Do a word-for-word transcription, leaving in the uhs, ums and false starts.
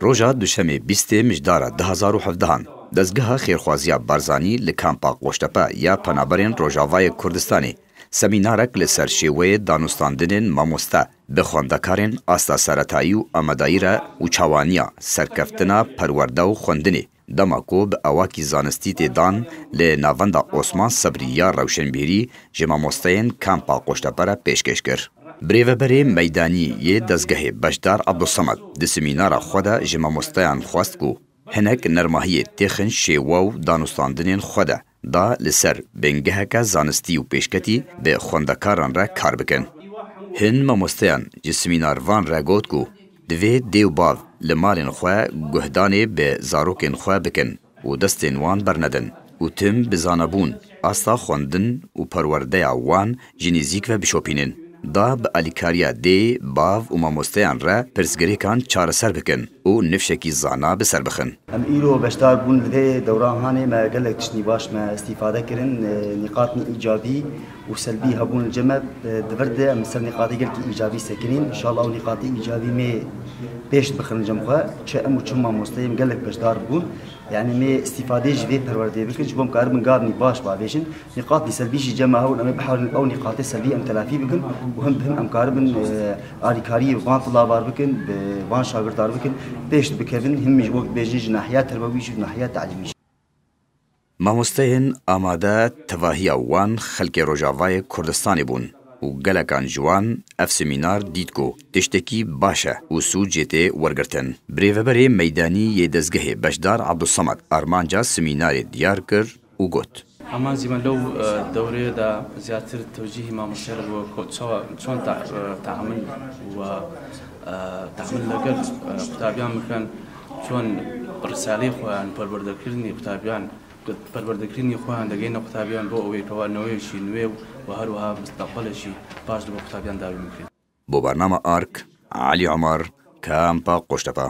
Roja Duşemê bîstê Mijdara du hazar û hevdehan, dezgeha xêrxwaziya Barzanî li kampa Qoştepe ya penaberên Rojavayê Kurdistanê semînarek li ser şêweyê danûstandinên mamoste bi xwendekarên asta seretayî û amadayî re û çawaniya serkeftina perwerde û xwendinê, dema ku bi awakî zanistî tê dan li Navenda Osman Sebrî ya Rewşenbîrî ji mamosteyên kampa Qoştepe re pêşkêş kir. Birêveberê meydanî yê dezgehê Beşdar Abdulsamed di semînara xwe de ji mamosteyan xwest ku hinek nermahiyê têxin şêwe û danûstandinên xwe de da li ser bingeheke zanistî û pêşketî bi xwendekaran re kar bikin. Hin mamosteyan ji semînarvan re got ku divê dê û bav li malên xwe guhdanê bi zarokên xwe bikin û destên wan bernedin û tim bi zanebûn, asta xwendin û perwerdeya wan ji nêzîk ve bişopînin. Da bi alîkariya dê, bav û mamosteyan re pirsgirêkan çareser bikin û nifşekî zana bi ser bixin. Em îro beşdar bûn li vê dewra hanê, me gelek tiştî baş me îstîfade kirin, e, nîqatnî îcabî û selbî hebûn li cem me, e, di vir de em li ser nîqatê gelkî îcabî sekinîn. Înşallah ew nîqatê îcabî mê pêş bixin cem xwe. Çi em û çi mamosteyê em gelek beşdar bûn. Yani mê îstîfadê ji vê perwerdeyê bikin, ji bo em karibin gavnî baş bavêjin. Nîqatnî selbî jî cem me hebûn, em ê bihawlin ew nîqatê selbî em telafî bikin û him bi him em karibin, e, alîkariyê bi van tulavar bikin, bi van şagirtar bikin, pêş bikevin, him jî wek dibêjin ji nahiya terbewî jî û nahiya talîmî jî. Mamosteyên amade tevahiya wan xelkê Rojavayê Kurdistanê bûn û gelekan ji wan ev semînar dît ku tiştekî baş e û sûcê tê wergirtin. Birêveberê meydanî yê dezgehê Beşdar Abdulsamed armanca semînarê diyar kir û got: ئەمانجی من لەو، ئە، دەورەیەدا زیاتر تەوجیهی مامۆستای لە بۆ کۆ-، چۆ-، چۆن تە-، ئە، تەعامل و، ئە، تەعامل لەگەڵ، ئە، قوتابیان بکەن، چۆن ڕسالەی خۆیان، پەروەردەکردنی قوتابیان، پەروەردەکردنی خۆیان دەگەینە قوتابیان بۆ ئەوەی کەوا نەوەیەکی نوێ و، و هەروەها مستەقبەلێکی باش لە بۆ قوتابیان دابین بکرێت. بۆ بەرنامە ئارک، عەلی عومەر، کامپا قۆشتەپە.